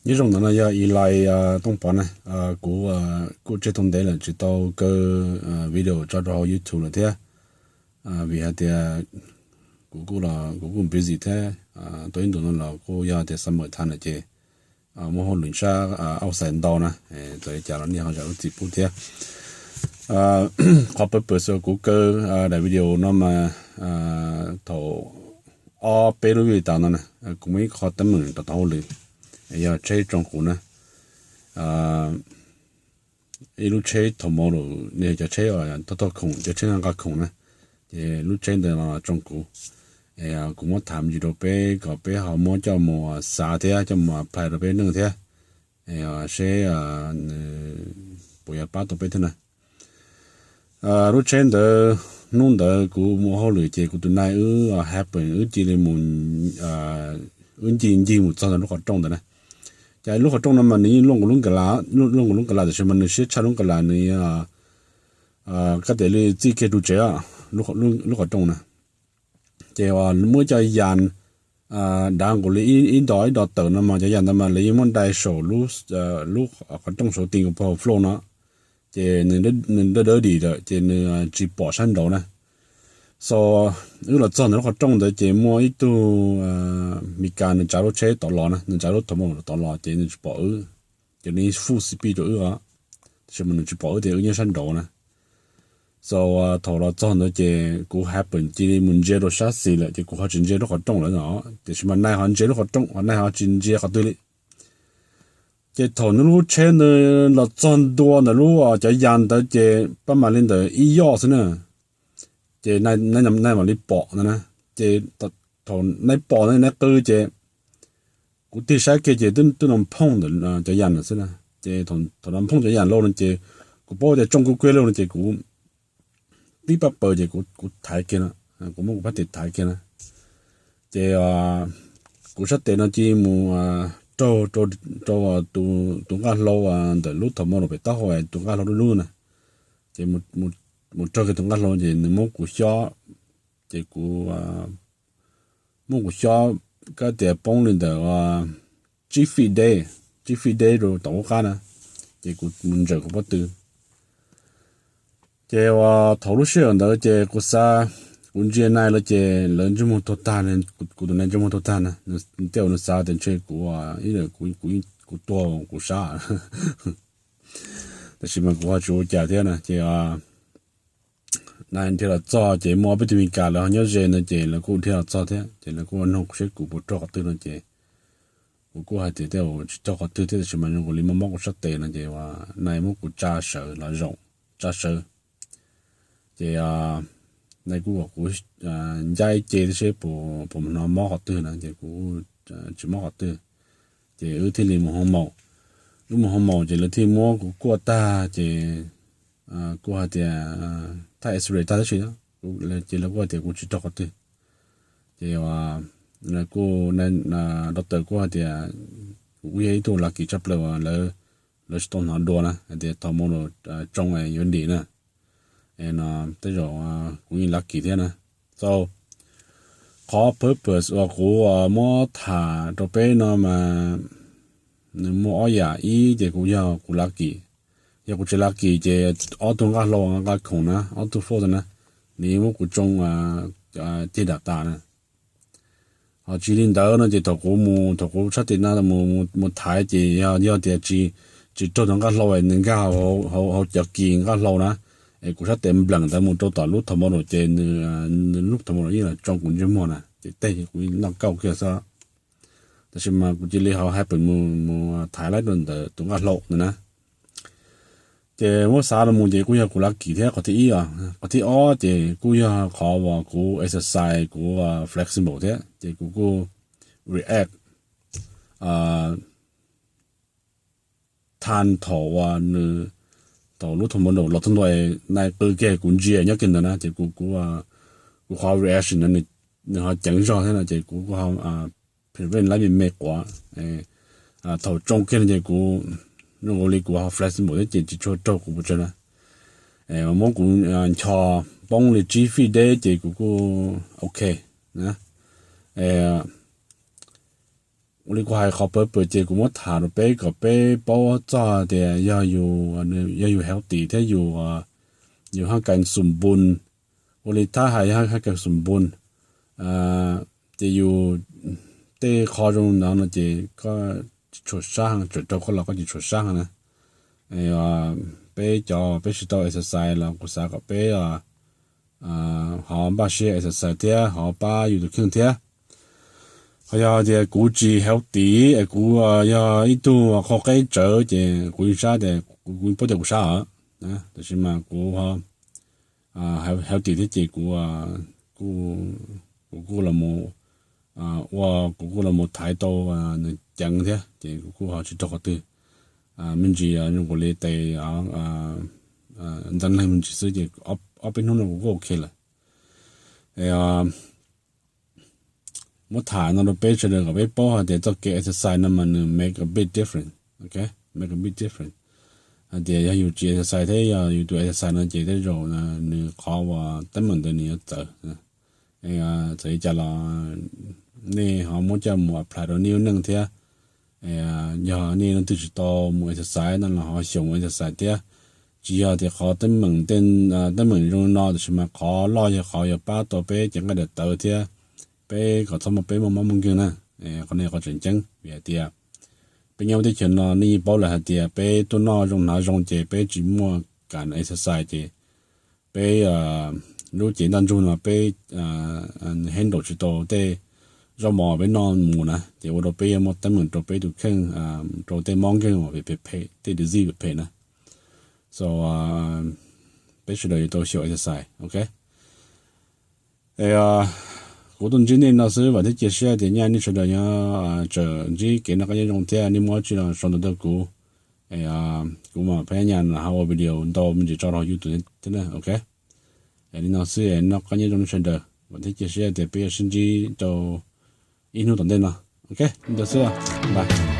Ib zaug ntawd no yog Eli Tooj Pov na, kuv kuj tseg tau ntev lawm tsis tau kaw video tso rau hauv YouTube lawm thiab, vim hais tias kuv kuj los kuv kuj busy thiab, tau ib ntus no los kuj yog tias summer time lawm ces muaj hauj lwm sab outside ntau na, txawm li cas los nej ho zam lub txim pub thiab. Qhov purpose uas kuv kaw daim video no mas thaum ob peb lub vij tas no na, kuv muaj ib qho teeb meem rau tom hauj lwm, yog tsheb tsoo kuv na. Ib lub tsheb thaum mus lawm, nws cov tsheb thoj thoj khoom, cov tsheb nqa khoom na, ces lub tsheb ntawd los tsoo kuv. Kuv muab tham ntsis rau peb kom peb ho muab coj mus xav thiab coj mus apply rau peb neej thiab, seb nws puas yuav pab tau peb thiab na. Lub tsheb ntawd, hnub ntawd kuv mus hauj lwm ces kuv tus nai wb happen wb cia li mus, wb ncig ncig mus txog ntawm lub qhov rooj ntawd na. Ces lub qhov rooj no mas nws yeej luaj nkaus lub nkas las, luaj nkaus lub nkas las tiam sis mas nws siab tshaj lub nkas las, nws kab tias li txij kiag ru tsev lub qhov rooj na. Ces muaj cov yas dav nkaus li ib dos ib dos tawm no mas cov yas ntawd mas lawv yeej muab dai saum lub qhov rooj saum ti nkaus puag hauv floor no, ces nws dawb dawb dim lawm ces nws tsis pom sab nraud na. So wb los txog ntawm lub qhov rooj ntawd ces muaj ib tug Mis Kas nws tsav lub tsheb tod los na, nws tsav lub thov mus tod los ces nws tsis pom wb, ces nws full speed rau wb os, tiam sis mas nws tsis pom wb tias wb nyob sab nraud na. So thaum los txog ntawd ces kuv happen cia li mus ntsia rau sab xis lawm ces kuv ho tsis ntsia lub qhov rooj lawm no, tiam sis mas nai ho ntsia lub qhov rooj, nai ho tsis ntsia qhov twg li. Ces thaum nws lub tsheb ntawd los txog ntua ntawm lub cov yas ntawd ces pab mam li ntawm ib yoj xwb na, ces nai mam li pom ntawd na. Ces thaum nai pom ntawd nai qw ces kuv tig saib kiag ces twb nov phooj ntawm cov yas ntawd xwb na. Ces thaum nov phooj cov yas lauj no ces kuv paub tias tsoo kuv kiag lauj no ces kuv tib pab paws ces kuv thaiv kiag no, kuv muab kuv phab tes thaiv kiag na. Ces kuv sab tes no cia li mus raug rau tus nqaj hlau ntawm lub thov mus los pem taub hau, tus nqaj hlau dub dub na. Ces mus raug kiag tus nqaj hlau ces nws muab kuv xyob, ces kuv muab kuv xyob kab tias poob li ntawm tsib feet deb, tsib feet deb rau tom ub qab na, ces kuv mus ntsawm kuv pob tw. Ces uas thaum lub sij hawm ntawd ces kuv xav, kuv ntsia nai lawv ces lawv ntsej muag tuag tag, kuv tus nai ntsej muag tuag tag na, tej zaum nws xav tias ntshe kuv ib, kuv tuag kuv sab, tab sis mas kuv ho tsis ua cas thiab na. Ces nai dhia los txog ces muaj ob peb tug Mis Kas lawv ho nyob ze ntawd ces lawv kuj dhia los txog thiab ces lawv kuj nug kuv seb kuv puas raug qhov twg no ces kuv kuj hais tias tej zaum tsis raug qhov twg thiab tab sis mas zoo nkaus li mob mob kuv sab tes no ces nai muab kuv tsa sawv los zaum, tsa sawv. Ces nai kuj kom kuv ncaj ib ce thiab seb puas hnov mob qhov twg no ces kuv tsis mob qhov twg. Ces wb thiaj li mus hoo maum. Wb mus hoo maum ces lawv thiaj muab kuv kuaj tag ces kuj hais tias thaij X-ray tag tab sis ces lawv kuj hais tias kuv tsis raug qhov twg. Ces kuj, doctor kuj hais tias kuv kuj yog ib tug lucky tshaj plaws uas lawv tsis tau hnov dua na, hais tias thov mus los tsoo yuav dim na. No tej zaum kuv yeej lucky thiab na. So qhov purpose uas kuv muab tham rau peb no mas nws muaj ob yam, ib ces kuv yog kuv lucky, yog kuv tsis lucky ces ob tug nqaj hlau nqa khoom na, ob tug force na, nws yeej muab kuv tsoo ceg dam tas na. Ho tsis li ntawd no ces thaum kuv mus, thaum kuv sab tes no mus thaiv ces yog, yog tias tsis raug tus nqaj hlau nws nkag hauv cov kis nqaj hlau na, es kuv sab tes npleem ntawd mus rau tom lub thov mus los ces nws, lub thov mus los yeej los tsoo kuv ntsej muag na ces tej kuv noj kauj kiag xwb. Tab sis mas kuv cia li ho happen mus, mus thaiv laib rau ntawm tus nqaj hlau ntawd na. Ces muab xav los mus ces kuj yog kuv lucky thiab qhov thib ib os. Qhov thib ob ces kuj yog qhov uas kuv exercise, kuv flexible thiab ces kuv kuj react thaum, thaum uas nws, thaum lub thov mus los txog ntua nai qw kiag kuv ntsia nyob kiag ntawd na ces kuv, kuv qhov reaction no nws ho ceev zog thiab no ces kuv kuj ho prevent laib me me quav. Thaum tsoo kiag no ces kuv, zoo nkaus li kuv ho flexible thiab ces tsis tshua raug kuv pes tsawg na. Muab kuv ncho poob li tsib feet deb ces kuv kuj ok na. ua li kuv hais qhov purpose ces kuv muab tham rau peb kom peb paub txog tias yog yus, yog yus healthy thiab yus, yus haj kam xum npun, ua li Thaj hais yog haj kam xum npun, ces yus tej qho zoo no no ces koj tsis tshua sab heev, tseem raug koj los koj tsis tshua sab heev na. Peb cov peb tsis tau exercise los kuv xav kom peb ho npaj siab exercise thiab ho pab yus tus kheej thiab. Ho yog tias kuv tsis healthy es kuv yog ib tug qhau qeb tsawv ces kuv yeej sab tias kuv paub tias kuv sab os, tab sis mas kuv healthy thiab ces kuv, kuv kuj los ua, kuv kuj los mus thaiv tau nws ceev thiab ces kuv kuj ho tsis raug qhov twg. Me ntsis zoo nkaus li tes ntxeev neeg me ntsis xwb ces ob peb hnub no kuv kuj ok lawm. Muab tham no rau peb sawv daws kom peb paub hais tias txoj kev exercise no mas nws make a big difference, ok, make a big difference. Hais tias yog yus tsis exercise thiab yog yus tus exercise no ces tej zaum nws qhov uas teeb meem ntawd nws yuav txawv. Txawm li cas los nej ho muab coj mus apply rau nej lub neej thiab. Yog nej leej twg tsis tau mus exercise no los ho xyaum mus exercise thiab. Tsis yog tias qhov teeb meem, teeb meem zoo no tab sis mas qhov loj yog qhov yuav pab tau peb cev nqaij daim tawv thiab peb kom txhob muaj, peb muaj mob muaj nkeeg na. Qhov no yog qhov tseem ceeb vim hais tias peb nyob teb chaws no nej yeej paub lawm hais tias peb tuaj noj zoo hnav zoo ces peb tsis muaj kam exercise ces peb lub cev ntaj ntsug no peb handle tsis tau tej zaub mov peb noj mus na ces ua rau peb yuav muaj teeb meem rau peb tus kheej, rau tej mob nkeeg uas phem phem, tej disease phem phem na. So peb sawv daws yuav tau xyaum exercise, ok. Kuv tuaj ntsib nej no xwb, vam thiab cia siab tias nyaj nej sawv daws nyob tseem ntsib kev noj qab nyob zoo thiab nej muab tsi los sau ntawv rau kuv. Kuv mam phab nyaj no ho ua video ntau me ntsis tso rau YouTube thiab na, ok. Li no xwb, noj qab nyob zoo nej sawv daws, vam thiab cia siab tias peb yuav sib ntsib rau ib hnub tom ntej no, ok. Li ntawd xwb, bye.